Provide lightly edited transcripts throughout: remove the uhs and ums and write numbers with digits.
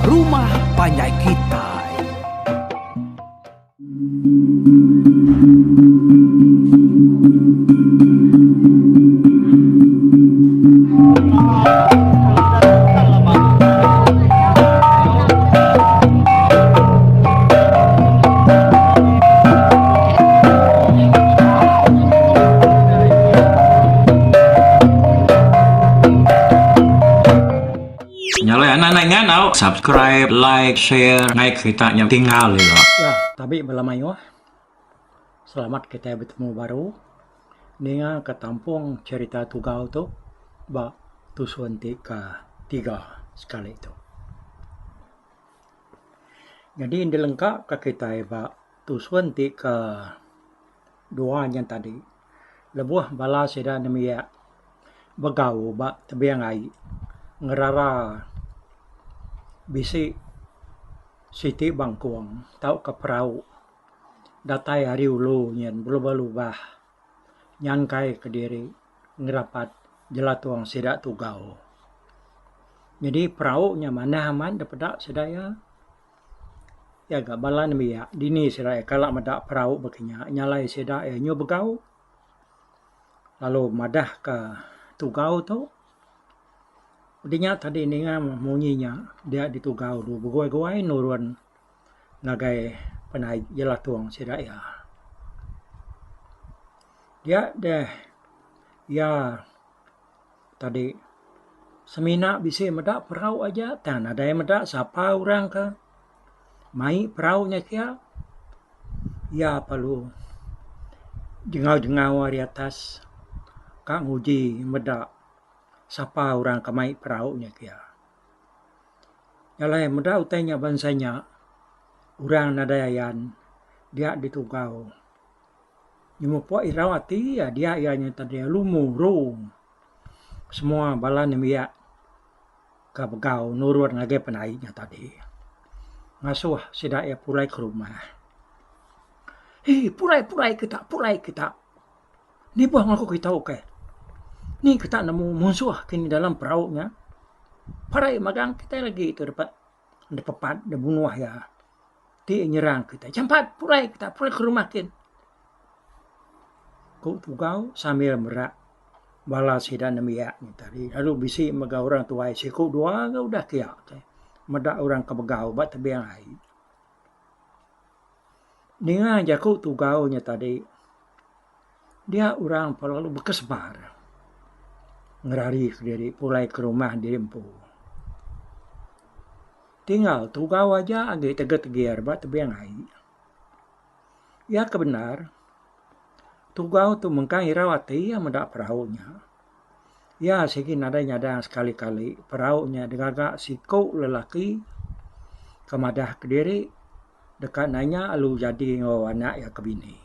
Rumah Panjai Kitai. Nya alai anak anak ingat tau subscribe, like, share ngai kerita nya tinggal ila. Ya, tabi bala mayuh. Selamat kitai betemu baru ninga ka tampung cherita tugau tu ba tusun ti ke tiga sekali tu. Nyadi dilengka ka kitai ba tusun ti ke dua nyen tadi lebuh bala sida nembiak begau ba tebing ai ngerara bisi siti bangkung tauka perau datai ari ulu nyen belubah-lubah nyangkai kediri ngerapat jelatung sida tugau. Nyadi perau nya manah amat da peda sida iya. Iya ga bala nembiak dini sida iya kala meda perau baka nya nyalai sida iya nyu begau lalu madah ka tugau tu. Udah nya tadi ninga munyi nya dia ditugau du beguai-guai nurun ngagai penaik jelatung sida iya. Dia deh iya tadi semina bisi meda perau aja tang nadai meda sapa orang ke mai perau nya kia. Iya perlu jengau-jengau ari atas ka nguji meda sapa orang ke mai perau nya kia. Alai meda utai nya bansa nya orang nadai ayan dia ditugau. Nyemupok irau ati iya dia iya nya tadi lalu muru semua bala nembiak ke begau nurun ngagai penai nya tadi ngasuh sida iya pulai ke rumah. Hii pulai pulai kita pulai kita. Nibuh ngaku kita ukai. Ni kita nemu munsuh kini dalam perau nya. Parai magang kitai lagi tu dapat dipepat dibunuh iya ti nyerang kitai. Jampat pulai kita pulai ke rumah kin. Ku Tugau sambil merak bala sida nembiak nya tadi lalu bisi mega orang tuai siku dua ga udah kiya te meda orang ke begau ba tebing ai. Ninga jaku tugau nya tadi dia orang perlu bekesebar ngerari kediri pulai ke rumah diri empu. Tinggal tugau aja agi tegir-tegir ba tebing ai. Iya ke bendar tugau tu mengkang irau ati iya meda perau nya. Iya sigi nadai nyadang sekali-kali perau nya digaga siku lelaki ke madah kediri deka nanya lalu jadi enggau anak iya ke bini.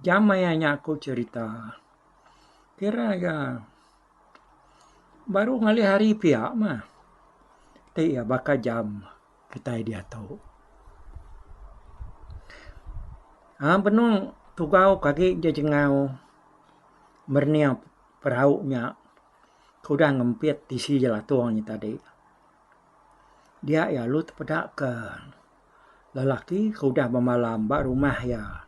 Jam maya nya ku cherita kira iya baru ngalih hari pia mah ti iya baka jam kitai diatu. Aaa benung tugau ke agi jejengau merening perau nya ke udah ngempit tisi jelatung nya tadi. Dia iya lalu tepeda ke lelaki ke udah bemalam ba rumah iya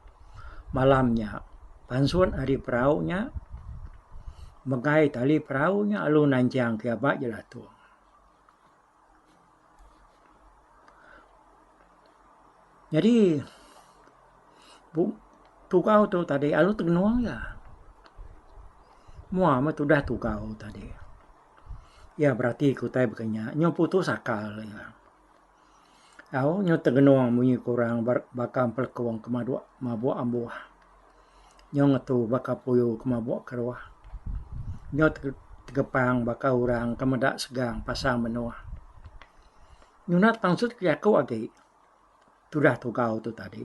malam nya. Pansut ari perau nya megai tali perau nya lalu nanchang ke iya ba jelatung. Nyadi tugau tu tadi lalu tengenung iya. Mua meh tudah tugau tadi. Iya berati ke utai baka nya nyau putus akal iya. Au nyau tegenung munyi ke orang baka empelekung ke mabuk mabuk ambuh. Nyau ngetu baka puyu ke mabuk keruh. Nyau tegepang baka orang ke meda segang pasang menuh. Nyunat pansut ke jaku agi tudah tugau tu tadi.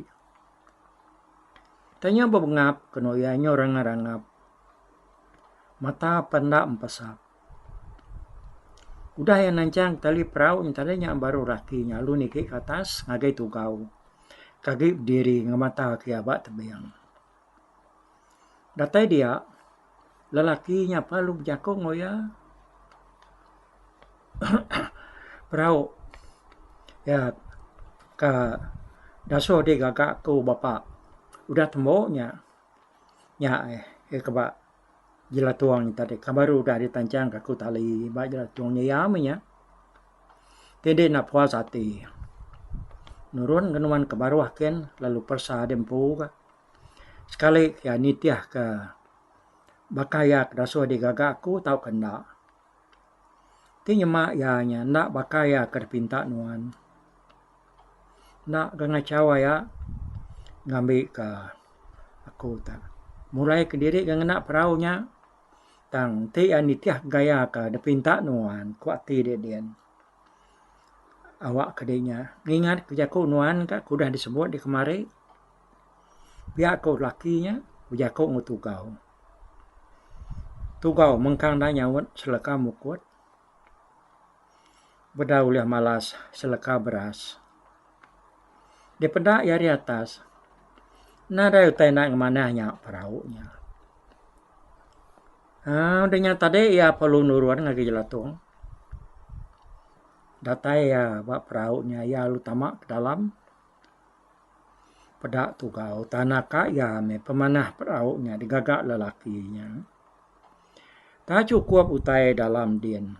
Tanya bebengap kenu iya nyau rangap-rangap. Mata pan enda empesap. Udah iya nanchang tali perau nya tadi nya baru laki nya lalu niki ke atas ngagai tugau ke agi bediri ngemata ke iya ba tebing. Datai dia lelaki nya perlu bejaku enggau iya. Perau iya ka dasuh digaga aku bapa udah tembu nya. Nya eh ke ba jelatung nya tadi ka baru udah ditanchang ka aku tali ba jelatung nya iya meh nya. Ti deh enda puas ati nurun ke nuan ke baruh kin lalu peresa deh empu ka. Sekali iya nitih ka baka iya ke dasuh digaga aku tauka enda. Ti nyema iya nya enda baka iya ke dipinta nuan. Enda ga ngachau aya ngambi ka aku ta mulai kediri ga ngena perau nya tang enti iya nitih gaya ka dipinta nuan ku ati dek din. Awak ke dek nya ngingat ke jaku nuan ka ke udah disebut dek kemari pia ku laki nya bejaku enggau Tugau. Tugau mengkang enda nyaut seleka mukut. Bedau ulih malas seleka beras. Dipeda iya ari atas, nadai utai enda ngemanah nya perau nya. Aaa udah nya tadi iya perlu nurun ngagai jelatung. Datai iya ba perau nya iya lalu tama ke dalam. Peda tugau tanah ka iya meh pemanah perau nya digaga lelaki nya. Tak chukup utai dalam din.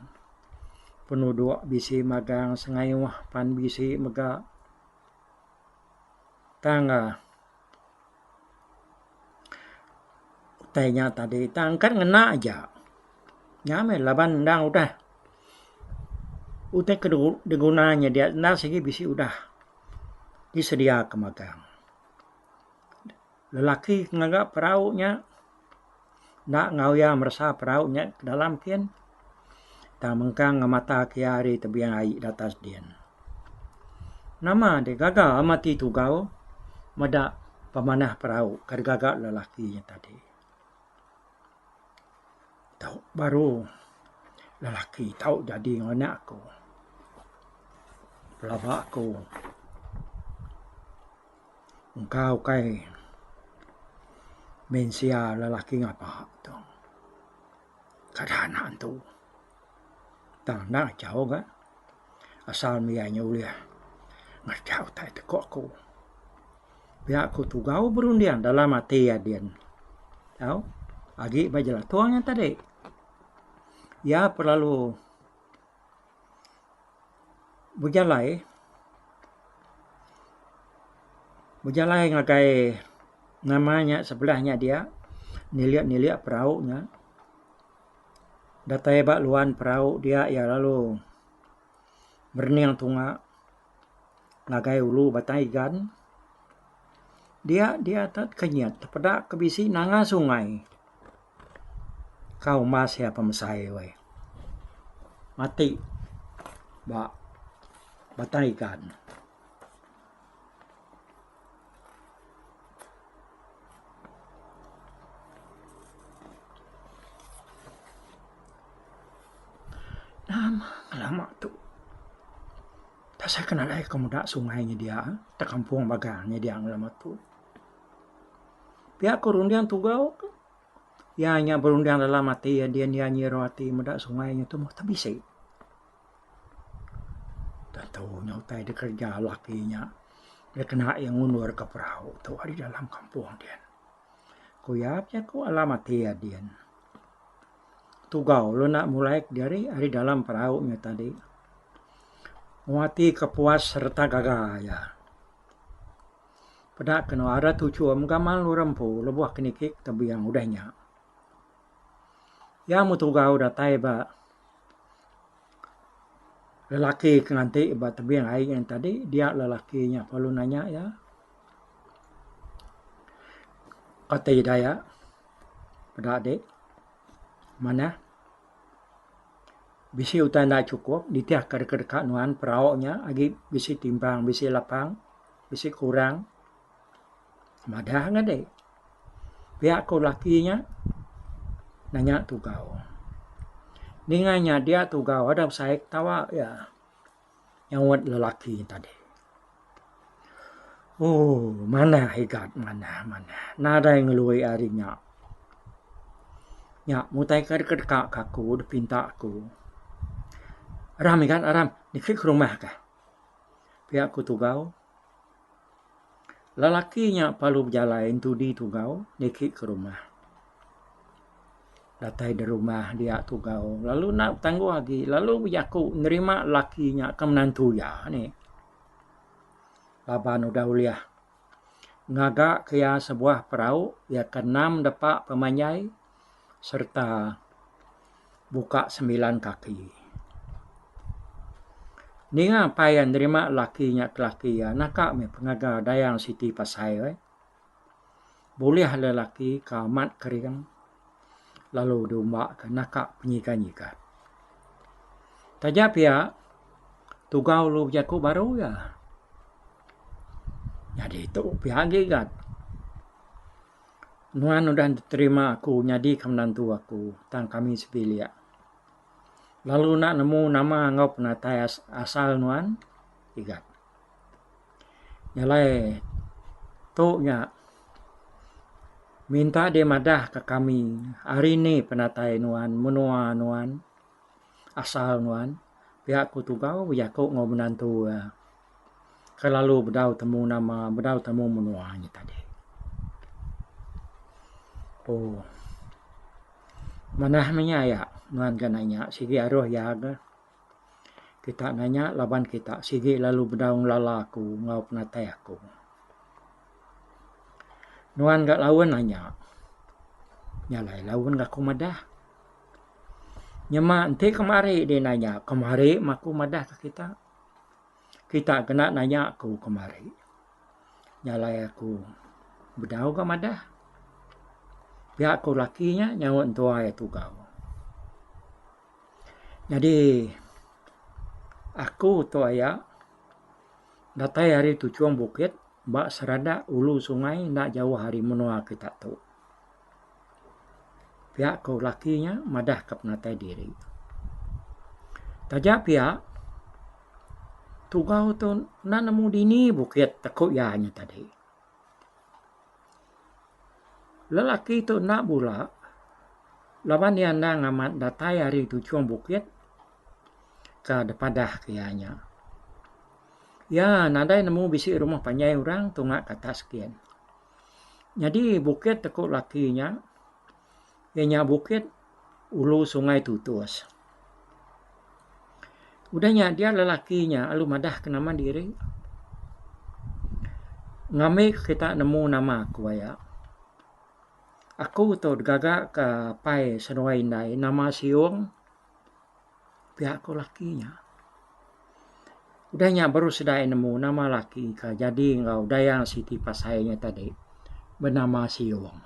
Penuduk bisi magang sengayuh pan bisi mega. Tang utai nya tadi tang kan ngena aja. Nya meh laban endang udah utai ke diguna nya dia enda sigi bisi udah disediaka magang. Lelaki ke ngaga perau nya enda enggau iya meresa perau nya ke dalam kin tang mengkang ngemata ke iya ari tebing ai da atas din. Nama deh gaga mati tugau meda pemanah perau ke digaga lelaki nya tadi. Tau baru lelaki tau jadi enggau anak aku. Pelaba aku. Engka ukai mensia lelaki ngapa tu. Kada anak antu. Tang enda jauh ga. Asal mih iya nya ulih ngereja utai ti ku aku. Pia ku tugau berunding dalam ati iya din. Tau agi ba jelatung nya tadi. Iya perlu bejalai bejalai ngagai nama nya sebelah nya dia nilik nilik perau nya datai ba luan perau dia iya lalu merening tunga ngagai ulu Batang Igan dia dia tekenyit tepeda ke bisi nanga sungai. Ka umbas iya pemesai weh. Mati ba Batang Igan. Nama ngelama tu pasal ke nadai ke meda sungai nyedia da kampung Bagang nyedia ngelama tu. Pia ku runding tugau ke. Iya nya berunding dalam ati iya din iya nyiru ati meda sungai nya tu meh bisi. Tentu nya utai dikereja laki nya dikena iya ngundur ka perau tu ari dalam kampung din. Ku iya bejaku alam ati iya din. Tugau lalu enda mulai kediri ari dalam perau nya tadi. Wang ati ke puas sereta gaga iya. Peda ke nuan ada tuchum gamal orang empu lebuh ke niki ke tebing udah nya. Iya mutugau datai ba lelaki ke nganti ba tebing ai nya tadi dia lelaki nya perlu nanya iya. Kati daya peda dik manah. Bisi utai enda chukup nitih ka deka deka nuan perau nya agi bisi timpang bisi lapang bisi kurang madah ngagai pia ku laki nya nanya tugau. Ninga nya dia tugau ada besai ketawa iya nyaut lelaki nya tadi. Ooh manah igat manah manah nadai ngelui ari nya. Nya mutai ka deka deka ka aku dipinta aku. Aram igat aram niki ke rumah ka. Pia ku Tugau. Lelaki nya perlu bejalai entudi Tugau niki ke rumah. Datai da rumah dia Tugau lalu enda betangguh agi lalu bejaku nerima lelaki nya ke menantu iya nih. Laban udah ulih ngaga ke iya sebuah perau iya ke enam depa pemanjai sereta buka sembilan kaki. Ninga apai iya nerima laki nya ke laki iya naka meh pengaga Dayang Siti Pasai weh. Bulih lelaki ke amat kering lalu diumba ke naka penyigat-nyigat. Taja pia Tugau lalu bejaku baru iya. Nyadi tu pia agi gat. Nuan udah diterima aku nyadika menantu aku tang kami sebilik. Lalu enda nemu nama enggau penatai asal nuan igat. Nya alai tu nya minta dih madah ka kami ari ni penatai nuan menua nuan. Asal nuan, pia ku Tugau bejaku enggau menantu iya ke lalu bedau temu nama bedau temu menua nya tadi. Oh. Manah meh nya aya nuan ga nanya sigi aruh iya ga. Kita nanya laban kita sigi lalu bedau ngelala aku enggau penatai aku. Nuan ga laun nanya. Nya alai laun ga aku madah. Nyema enti kemari dih nanya kemari mah aku madah ka kita. Kita kena nanya aku kemari. Nya alai aku bedau ga madah. Pia ku laki nya nyaut entua iya tugau. Nyadi aku tu aya datai ari tuchung bukit ba seradak ulu sungai enda jauh ari menua kita tu. Pia ku laki nya madah ka penatai diri. Taja pia tugau tu enda nemu dini bukit teku iya nya tadi. Lelaki tu enda bula laban iya endang amat datai ari tuchung bukit ka dipadah ke iya nya. Iya nadai nemu bisi rumah panjai orang tunga ke atas gin. Nyadi bukit teku laki nya iya nya bukit ulu sungai Tutus. Udah nya dia lelaki nya lalu madah ke nama diri ngambi kita nemu nama aku aya. Aku tu digaga ka apai seduai indai nama Siong. Pia ku laki nya. Udah nya baru sida iya nemu nama laki ke jadi enggau Dayang Siti Pasai nya tadi benama Siong.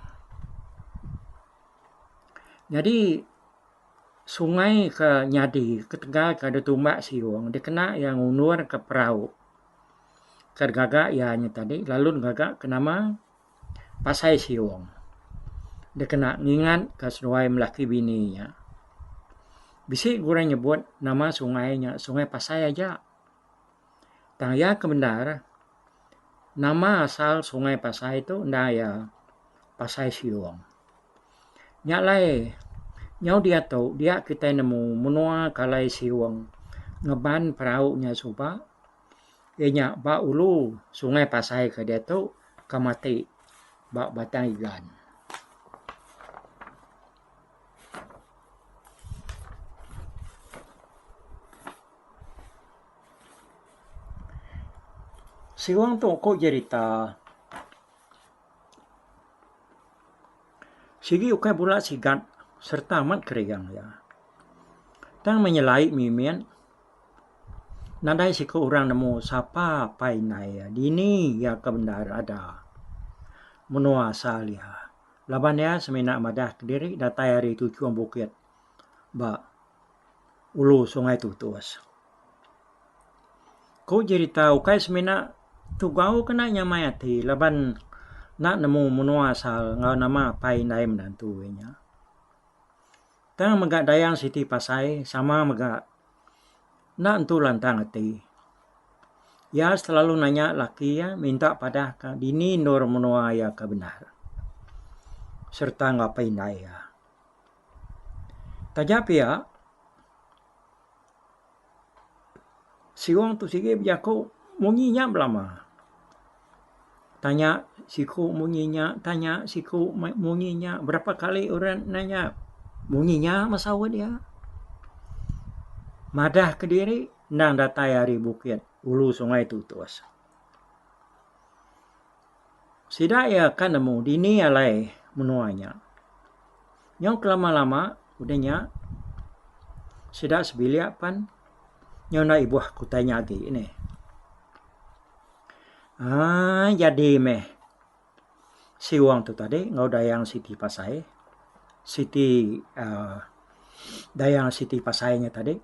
Nyadi sungai ke nyadi ketegal ke ditumbak Siong dikena iya ngundur ke perau ke digaga iya nya tadi lalu digaga ke nama Pasai Siong dikena ngingatka seduai melaki bini nya. Bisi orang nyebut nama sungai nya Sungai Pasai aja. Tang iya ke bendar nama asal Sungai Pasai tu enda iya Pasai Siong. Nya alai nyau diatu dia kitai nemu menua Kalai Siong ngeban perau nya suba. Iya nya ba ulu Sungai Pasai ke diatu ke mati ba Batang Igan. Siwang tu ku jerita sigi ukai bula sigat sereta amat kering iya. Tang menyelai mimit. Nadai siku orang nemu sapa apai indai iya dini iya ke bendar ada menua asal iya laban iya semina madah kediri datai ari tuchung bukit ba ulu Sungai Tutus. Ku jerita ukai semina tugau ke enda nyamai ati laban enda nemu menua asal enggau nama apai indai menantu iya nya. Tang mega Dayang Siti Pasai sama mega enda entu lantang ati. Iya selalu nanya laki iya minta padah ka dini endur menua iya ke bendar sereta enggau apai indai iya. Taja pia. Siung tu sigi bejaku munyi nya belama. Tanya siku munyi nya, tanya siku munyi nya. Berapa kali orang nanya munyi nya meh saut iya. Madah kediri endang datai ari bukit ulu sungai Tutus. Sida iya ka nemu dini alai menua nya. Nyau kelama-lama udah nya sida sebilik pan nyau enda ibuh ke utai nya agi nih. Aaa jadi meh siwang tu tadi enggau dayang siti pasai siti aaa dayang siti pasai nya tadi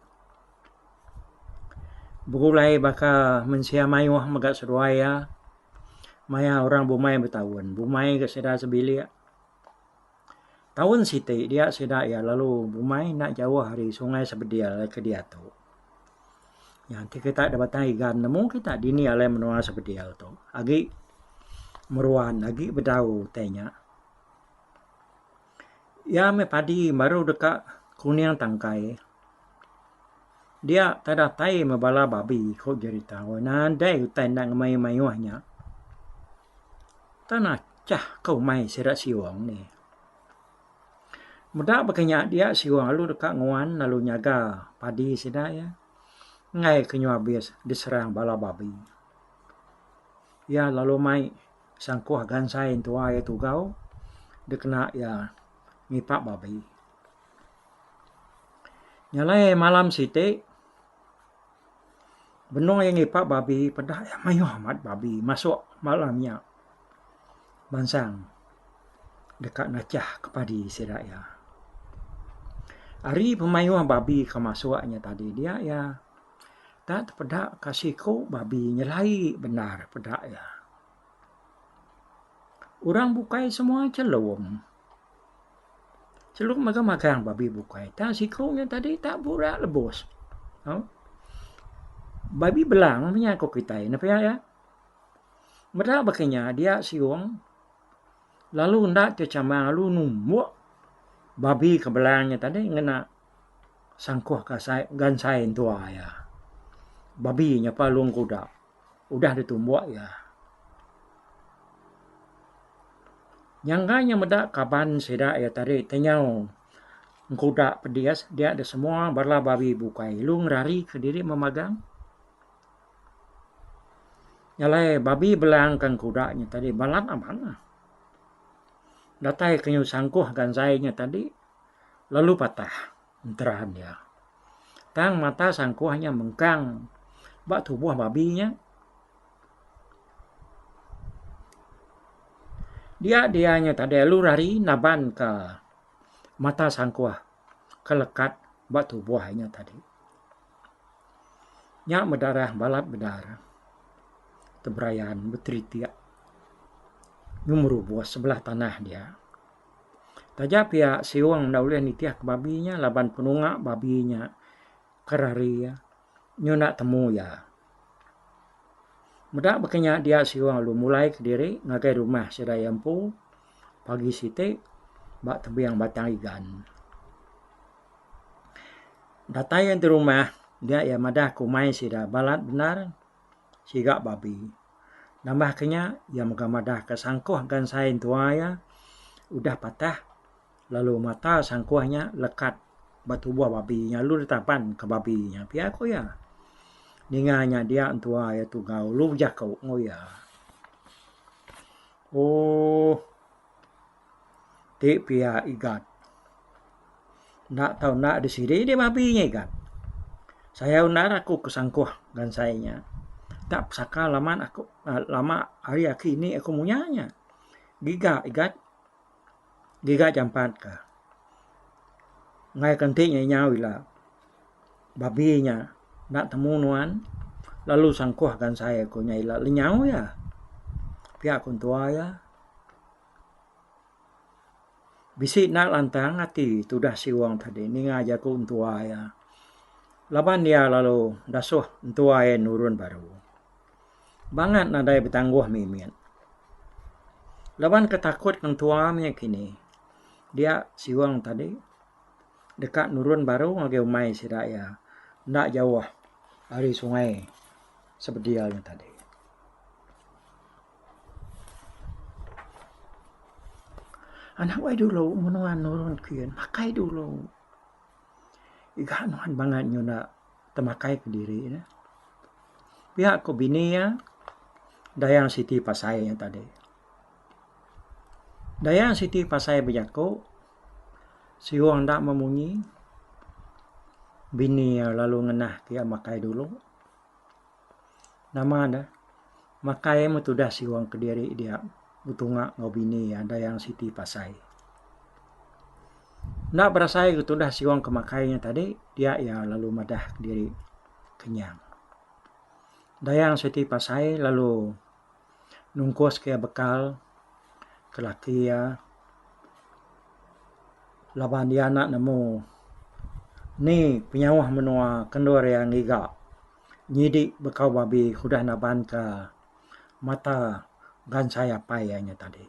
begulai baka mensia mayuh mega seduai iya. Maya orang bumai betaun, bumai ga sida sebilik. Taun siti dia sida iya lalu bumai enda jauh ari Sungai Sebedil ke diatu. Nya enti kita da Batang Igan nemu kita dini alai menua Sebedil tu. Agi meruan agi bedau utai nya. Iya meh padi baru deka kuning tangkai. Dia tai datai meh bala babi ku jerita nadai utai enda ngemai mayuh nya. Tan achah ke umai sida siong nih. Meda baka nya dia siong lalu deka nguan lalu nyaga padi sida iya enggai ke nyau abis diserang bala babi. Iya lalu mai sangkuh gansai entua iya tugau dikena iya ngipa babi. Nya alai malam siti benung iya ngipa babi peda iya mayuh amat babi masuk malam nya mansang deka ngachah ke padi sida iya. Ari pemayuh babi ke masuk nya tadi dia iya tak tepeda ka siku babi nyelai bendar peda iya. Orang bukai semua chelum. Chelum mega magang babi bukai. Tang siku nya tadi tak burak lebus. Au. Babi belang meh nya ku kitai ne pia iya. Meda baka nya dia siung lalu enda ti chamang lalu numbuk babi ke belang nya tadi ngena sangkuh kasai gansai entua iya. Babi nya pa long kuda. Udah ditumbuk iya. Nyangka nya meda kaban sida iya tadi tenyau engkuda pedis dia da semua bala babi bukai lu ngerari kediri memagang. Nya alai babi belang ke engkuda nya tadi balat amat lah. Datai ke nyu sangkuh gansai nya tadi lalu patah enteran iya. Tang mata sangkuh nya mengkang ba tubuh babi nya. Dia dia nya tadi lalu rari naban ka mata sangkuh ke lekat ba tubuh nya tadi. Nya bedarah balat bendar teberayan beteritik ngemerubus sebelah tanah dia. Taja pia siung enda ulih nitih ke babi nya laban penunga babi nya ke rari nyunda temu iya. Meda baka nya dia siwa lalu mulai kediri ngagai rumah sida iya empu pagi siti ba tebing Batang Igan. Datai iya di rumah dia iya madah ke umai sida balat bendar siga babi. Nambah ke nya iya mega madah ke sangkuh gansai entua iya udah patah lalu mata sangkuh nya lekat ba tubuh babi nya lalu ditaban ke babi nya pia ku iya. Ninga nya dia entua iya tugau lalu bejaku enggau iya. Ooh ti pia igat enda tau enda disidi deh babi nya igat. Sayau endar aku ke sangkuh gansai nya. Tak pesaka laman aku lama ari aki ini aku munya nya. Giga igat. Giga jampat ka. Enggai ke enti nya inyau ila. Babi nya enda temu nuan lalu sangkuh gansai aku nya ila lenyau iya. Pia ku entua iya. Bisi enda lantang ati tudah siwang tadi ninga jaku entua iya. Laban iya lalu dasuh entua iya nurun baru. Bangat nadai betangguh mimit. Laban ke takut ngentua mih kini, dia siwang tadi deka nurun baru ngagai umai sida iya enda jauh. ari sungai Sebedil nya tadi. Anak wai dulu mun nuan nurun kin makai dulu. Iga nuan bangat nyunda temakai kediri ne. Pia ku bini iya Dayang Siti Pasai nya tadi. Dayang Siti Pasai bejaku siung enda memunyi bini iya lalu ngenah ke iya makai dulu. Nama ne makai meh tudah siung kediri dia betunga enggau bini iya Dayang Siti Pasai. Enda berasai ke tudah siung ke makai nya tadi dia iya lalu madah kediri kenyang. Dayang Siti Pasai lalu nungkus ke iya bekal ke laki iya laban iya enda nemu ni penyauh menua ke endur iya ngiga nyidi bekau babi ke udah naban ka mata gansai apai iya nya tadi.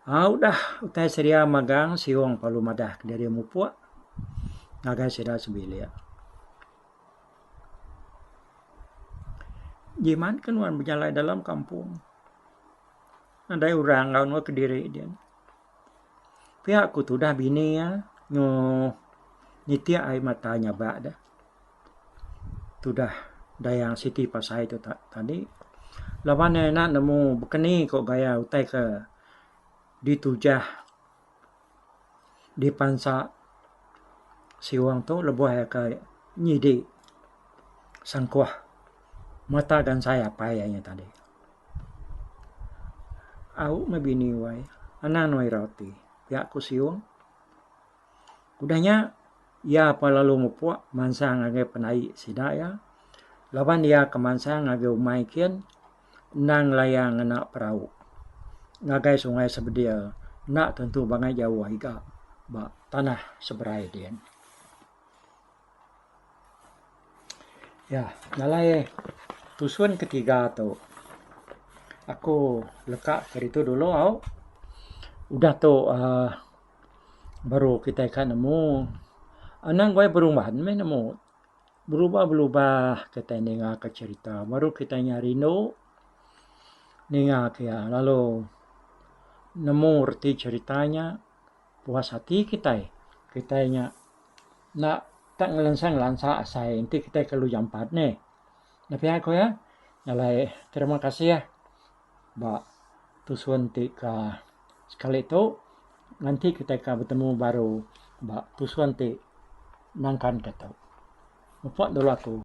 Aaa udah utai sedia magang siung perlu madah kediri mupuk ngagai sida sebilik. Jimat ke nuan bejalai dalam kampung nadai orang enggau nuan kediri din. Pia ku tudah bini iya nyu nitik ai mata nyabak deh. Tudah Dayang Siti Pasai tu tadi laban iya enda nemu bekeni ko gaya utai ke ditujah dipansa siwang tu lebuh iya ke nyidi sangkuh mata gansai apai iya nya tadi. Au meh bini wai anang nuai irau ti pia ku siung. Udah nya iya pa lalu mupuk mansang ngagai penai sida iya laban iya ke mansang ngagai umai kin endang ngelayang ngena perau ngagai sungai Sebedil enda tentu bangai jauh iga ba tanah seberai din. Ya alai tusun ketiga tu aku leka ke ditu dulu au udah tu uhh Baru kitai ka nemu anang guai berumban meh nemu berubah berubah kitai ninga ka cerita baru kitai nya rindu ninga ka iya lalu nemu reti cerita nya puas ati kitai. Kitai nya enda tak ngelensa ngelansa asai enti kitai kelalu jampat neh. Nya pia ku iya alai terima kasih ba tusun ti ka sekali tu nganti kitai ka betemu baru ba tusun ti nangkan ka tu. Mupok dulu aku.